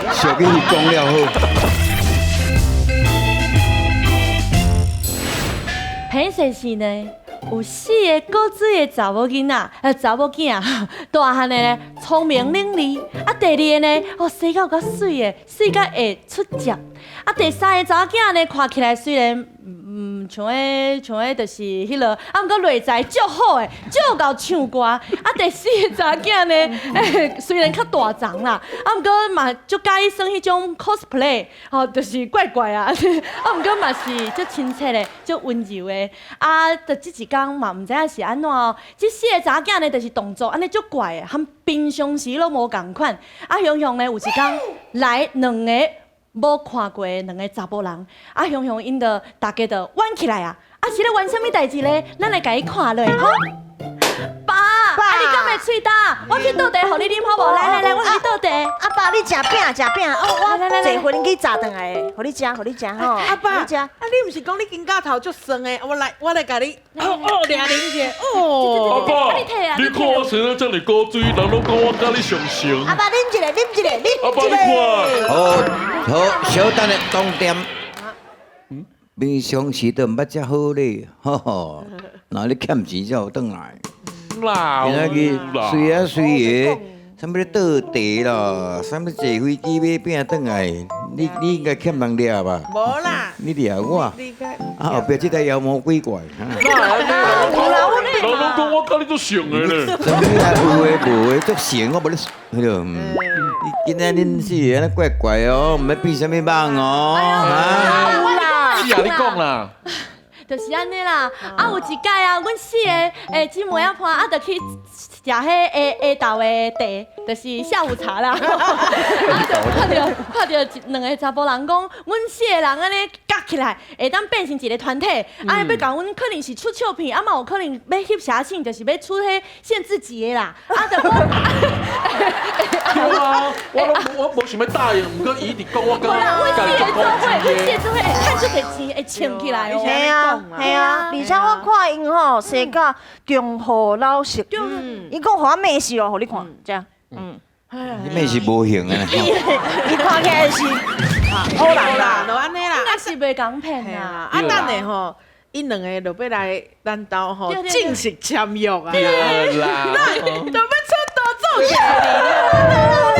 小给你讲了好。彼世时呢，有四个古锥的查某囡仔，查某囝，大汉的呢聪明伶俐，啊，第二个呢，哦，生甲有够媠的，媠甲会出接，啊，第三个查某囝呢，看起来虽然，像彼像彼就是彼落，啊，毋过内在足好的，足𠢕唱歌。啊，第四个查囝呢，虽然较大丛啦，啊，毋过嘛足佮意耍彼种 cosplay，吼，就是怪怪啊，啊，毋过嘛是足亲切的，足温柔的。啊，就這一工嘛，毋知影是按怎哦，這四个查囝呢，就是動作按呢足怪的，和平常時攏無仝款。啊，雄雄呢有一工來兩個無看過的兩個查埔人，啊，雄雄𪜶就大家就玩起來啊！啊，是咧玩啥物代誌咧？咱來共伊看落吼。爸，啊你敢會喙焦？我去倒茶予你啉好無？來來來，我予你倒茶。阿爸，你食餅食餅，哦，我坐飛機炸轉來的，予你食，予你食吼。阿爸，你食。啊你毋是講你肩胛頭足酸的？我來，我來共你，哦哦，掠啉一下，哦。阿爸，你看我生得這麼古錐，人攏講我佮你相像。阿爸，啉一个，啉一個，啉阿爸，你看。好，好，小等下，重點。平常時都毋捌遮好咧，吼吼，若你欠錢才有轉來。啦，今仔日隨啊隨的，啥物咧倒茶啦，啥物坐飛機買餅轉來，你應該欠人掠吧？無啦。你掠我，啊後壁這台妖魔鬼怪。人攏講我佮你足像的咧。啥物啊？有的無的足像，我無咧，彼個。你今仔恁四个按呢怪怪哦，毋欲變啥物夢哦，哈？是啊，你講啦。就是按呢啦，啊有一擺啊，阮四個姊妹仔伴啊，就去食彼下下晝的茶，就是下午茶啦。啊，就看著一兩个查埔人講，阮四個人按呢夾起來，會當變成一個團體，啊，欲共阮可能是出笑片，啊嘛有可能欲翕寫信，就是欲出彼限制級的啦。啊，就講。對啊，我攏我無想欲答應，毋過伊一直講我感覺。無啦，阮四個做伙，阮四個做伙會趁足濟錢，會穿起來哦。係啊，係啊，而且我看𪜶吼生甲忠厚老實，伊講予我罵死哦，予你看，這樣，嗯。你罵是無形的。伊看起來是好人啦，就按呢啦，應該是袂共騙啦。啊，等下吼，𪜶兩个就欲來咱兜吼正式簽約啊。對啦，那就欲出道做藝人。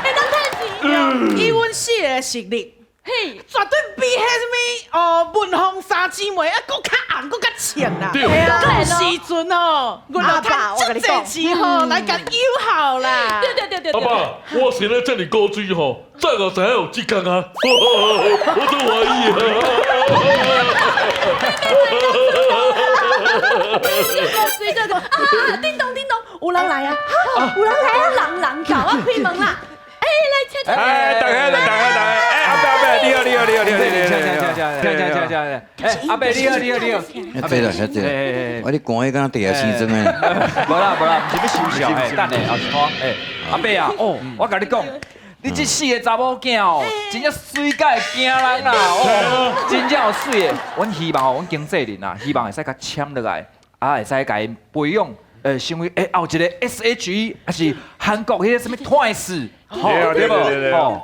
會當趁錢。以阮四个實力。嘿，絕對比彼啥物哦，文鳳三姊妹啊，閣較紅，閣較穿啦。對啊，到時陣哦，阮就趁足濟錢吼，來共友好啦。對對對對。阿爸，我生得這麼古錐吼，早就知影有這工啊，我都懷疑啊。這個啊，叮咚叮咚，有人來啊！有人來啊！人人到我開門啦！哎，來請請。哎，大家來，大家來，哎，阿伯阿伯，你好你好你好你好你好，請請請請請請請，哎，阿伯你好你好你好。遐濟啦遐濟，我你寒的敢若地下生裝的。無啦無啦，毋是欲收笑，哎，等下後一看，哎，阿伯啊，哦，我共你講，你這四个查某囝哦，真正媠甲會驚人啦，哦，真正有媠的。阮希望哦，阮經紀人啊，希望會使共簽落來，啊，會使共𪜶培養。成為後一個 S.H.E，還是韓國彼個啥物 Twice，對對對對，哦，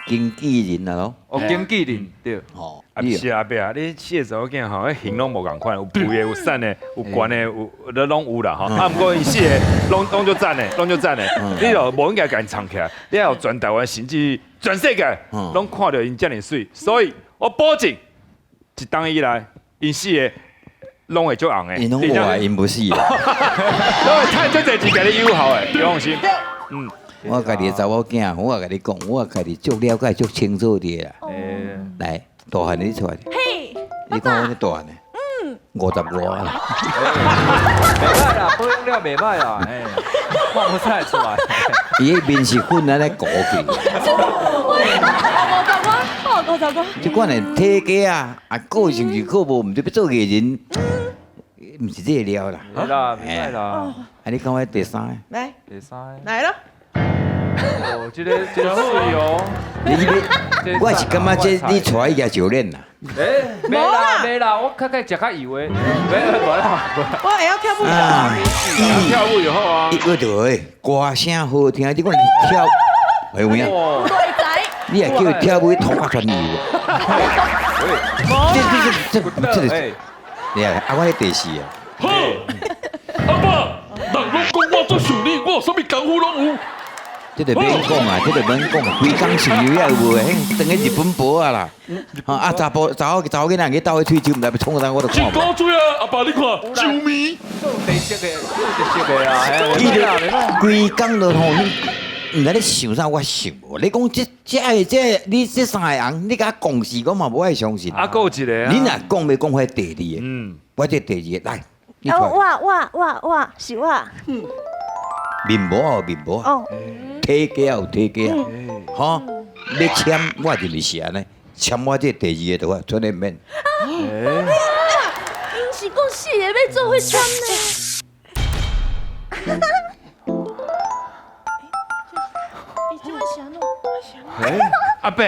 經紀人啊囉，哦，經紀人對，哦，啊毋是阿伯啊，你四個查某囝吼，彼型攏無仝款，有肥的，有瘦的，有懸的，有都攏有啦吼。啊，毋過𪜶四个攏攏足讚的，攏足讚的。你就無應該共𪜶藏起來，你予全台灣甚至全世界攏看著𪜶遮爾媠，所以我保證一冬以來，𪜶四个攏會足紅的。𪜶攏活，𪜶無死。攏會趁足濟錢共你友好的，你放心。嗯，我家己的查某囝，我共你講，我家己足了解、足清楚的啦。來，大漢你出來。嘿，你看我這大漢的。嗯。55啦。袂歹啦，保養了袂歹啦，哎，看無使出來。伊彼面是粉按呢糊去。55，55。這款的體格啊，啊個性是好無，毋知欲做藝人，毋是這个料啦。袂啦，袂歹啦。啊，你看我第三个。來。第三个。來咯。哦，這個這個媠哦。你你，我是感覺這你帶伊舉石練啦。欸，袂啦袂啦，我較較食較油的，無啦。我會曉跳舞。跳舞就好啊。伊個就會歌聲好聽，你講跳，會有影？內在你也叫伊跳舞头壳全油。这这这这这，你啊，啊，我咧第四啊。好，阿爸，人拢讲我做想你，我啥物功夫拢有。这就免讲啊，这就免讲啊，规工想油也有无？迄当个日本婆啊啦，啊查甫查某查某囡仔去斗彼喙手，毋知欲创啥，我都看无。真古锥啊，阿爸你看，上面。做特色的，做特色的啊！伊就规工都吼，毋知咧想啥，我想无。你讲这这个这你这三个人，你共我讲是，我嘛无爱相信。啊，阁有一个啊。你若讲欲讲彼第二个，我这第二个来，你哦，看我是我，面膜有面膜啊，体格有体格啊，吼，欲签我认为是按呢，签我这第二个就好，出来免。𪜶是讲四个欲做伙签呢。伊这摆是按怎？阿伯，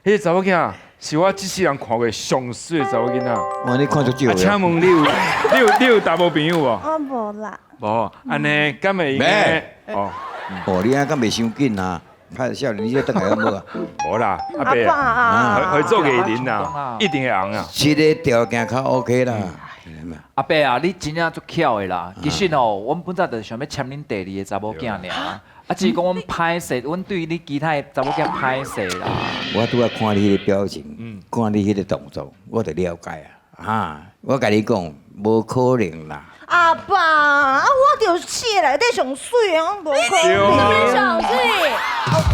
彼个查某囝是我这世人看过上媠的查某囡仔。哇，你看足少啊，请问你有你有你有查某朋友无？我无啦。无，按呢敢会用的？哦，哦，你按敢袂伤紧啊？歹少年，你这转来好无啊？无啦，阿伯啊，回做艺人啊，一定会红啊。这个条件较 OK 啦。阿伯啊，你真正足巧的啦。其实吼，阮本早就是想欲签恁第二个查某囝尔，啊，只是讲阮歹势，阮对你其他的查某囝歹势啦。我拄仔看你彼个表情，看你彼个动作，我就了解啊。哈，我共你讲，无可能啦。阿爸，啊，我就四个内底上媠的，我无可能。上媠。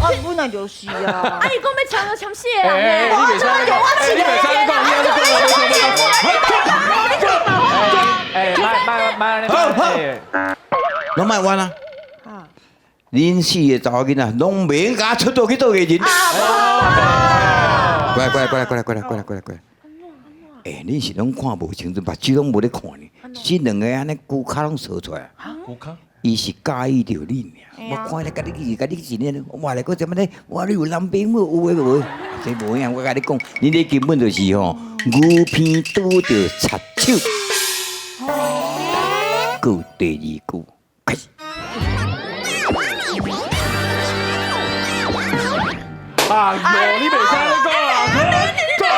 我本来就是啊。啊，伊讲欲签就签四个人呢。我这就我一个。哎，莫莫莫，好好，拢莫冤啊！恁四个查某囡仔拢袂用共出道去做艺人。过来过来过来过来过来过来过来过来。哎，恁是拢看无清楚，目睭拢无咧看呢。这两个按呢龟跤拢趖出来。龟跤。伊是佮意著你尔，我看咧，佮你是佮你是呢，我来阁怎么咧？我你有男朋友有的无？这无影，我共你讲，恁这根本就是吼牛鼻拄著贼手。阁有第二句，开始。哎呦，你袂使按呢讲啊！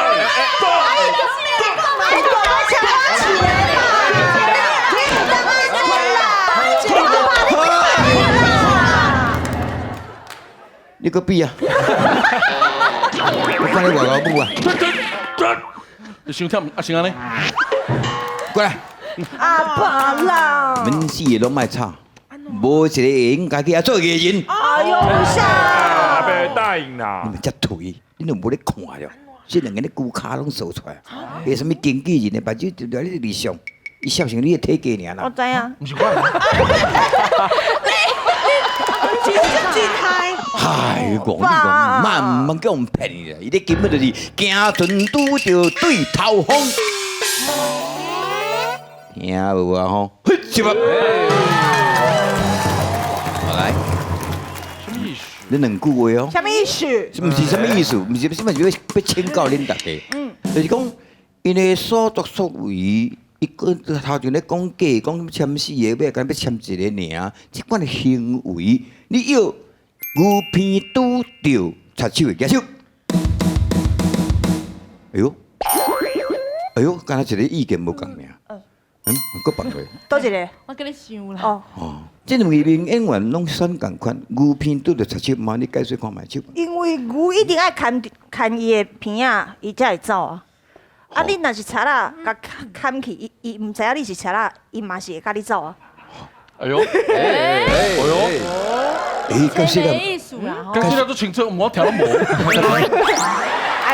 你阁比啊？我看你外老母啊！你伤忝啊，先按呢？过来。阿爸啦！恁四个拢莫吵，无一个会用家己来做艺人。哎呦，啥？阿伯答应啦。你们遮颓，你拢无咧看著，这两个咧龟跤拢趖出来，彼啥物经纪人的目睭就伫咧伫上，伊笑成你的体格尔啦。我知影。毋是我。你真真害。哎，讲你讲，慢慢叫阮骗去啦！伊咧根本就是行船拄著对头风。听无啊吼？嘿，是吧？来，什么意思？你两句话哦。什么意思？毋是什么意思？毋是什么欲欲请教恁大家。就是讲，𪜶的所作所为，伊阁头前咧讲假，讲签四个，欲干欲签一个尔，这款的行为，你要牛鼻拄著贼手的举手。哎呦，哎呦，敢若一个意见无仝尔。嗯，阁放落。佗一个？我阁咧想啦。哦。哦，这两位名演员拢选仝款，牛鼻拄著贼手，麻烦你解说看觅手。因为牛一定爱牵牵伊的鼻仔，伊才会走啊。啊，你若是贼仔，共牵去，伊伊毋知影你是贼仔，伊嘛是会共你走啊。哎呦，哎呦，哎，这个意思啦，讲起来都清楚，我听拢无。啊，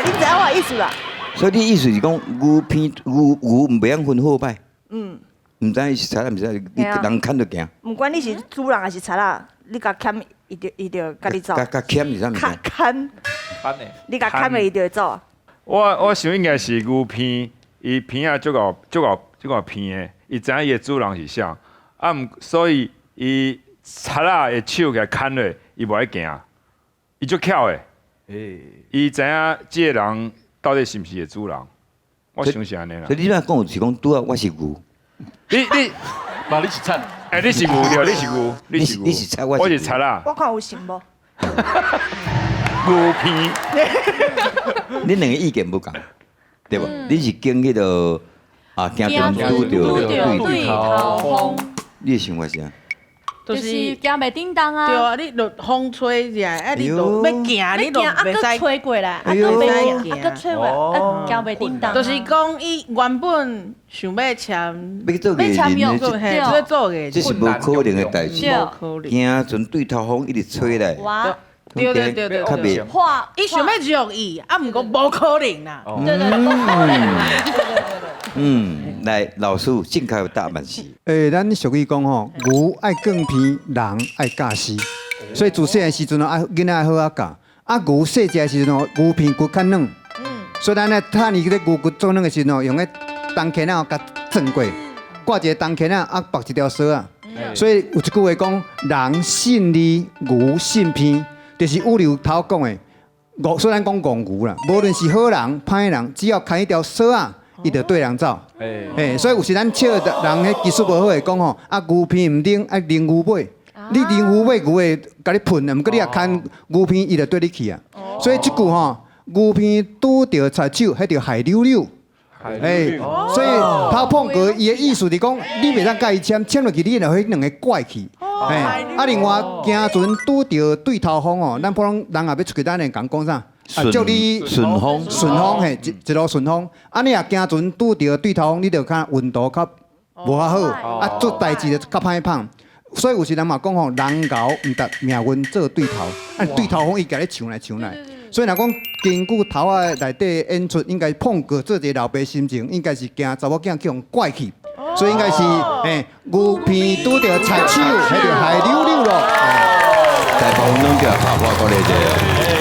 你知影我的意思啦？所以你意思是讲牛鼻牛牛毋袂晓分好歹？嗯。毋知伊是贼仔，毋知伊人牵就行。毋管你是主人还是贼仔，你共牵，伊就伊就共你走。共牵是啥物件？牵。你共牵的，伊就会走啊。我想应该是牛鼻，伊鼻仔足够足够足够鼻的，伊知影伊的主人是啥，啊毋，所以伊贼仔的手共牵落，伊无爱行，伊足巧的。伊知影这个人到底是毋是伊的主人，我想是按呢啦。所以你这讲是讲拄仔我是牛，你你，嘛你是贼？欸，你是牛对，你是牛，你是牛，你是贼，我是贼啦。我看有像无？牛鼻。恁兩个意見無仝，對無？恁是揀彼个啊，行船拄著對頭風，你的想法是啥？就是行袂振動啊。對啊，你就風吹起來，啊你就欲行，你就袂使吹過來，啊閣欲行，啊閣吹過來，啊行袂振動。就是講，伊原本想欲簽，欲做藝人的，欲做藝人，這是無可能的代誌。行船對頭風一直吹來。對對對對，較袂。伊想欲約伊，啊毋過無可能啦。對對對，無可能啦。嗯，來，老師正確的答案是。咱俗語講吼，牛愛繃鼻，人愛教絲，所以自細漢時陣哦，愛囡仔愛好好教。啊，牛細隻的時陣哦，牛鼻骨較軟，所以咱咧趁伊咧牛骨做軟的時陣哦，用彼銅鉗仔共鑽過，掛一个銅鉗仔啊，縛一條索仔。所以有一句話講，人信字，牛信鼻，就是宇流頭講的。雖然講戇牛啦，無論是好人歹人，只要牽一條索仔，伊就綴人走。欸，所以有時咱笑人彼技術無好會講吼，啊牛鼻毋靈，愛擰牛尾。你擰牛尾，牛會共你噴，毋過你若牽牛鼻，伊就綴你去啊。所以這句吼，牛鼻拄著柴手，彼著害溜溜。欸，所以頭碰過伊的意思是講，你袂當共伊簽，簽落去你就彼兩个怪去。欸，啊另外行船拄著對頭風哦，咱普通人若欲出去，咱會共講啥？啊，祝你順風，順風嘿，一路順風。啊，你若行船拄著對頭風，你就較運途較無遐好，啊做代誌就較歹放。所以有時人嘛講吼，人𠢕毋值命運做對頭，啊對頭風伊共你搶來搶來。所以若講根據頭仔內底演出，應該碰過做一个老爸心情，應該是驚查某囝去予拐去，所以應該是欸牛鼻拄著柴手，彼著害溜溜咯。大部分攏叫拍破過來者。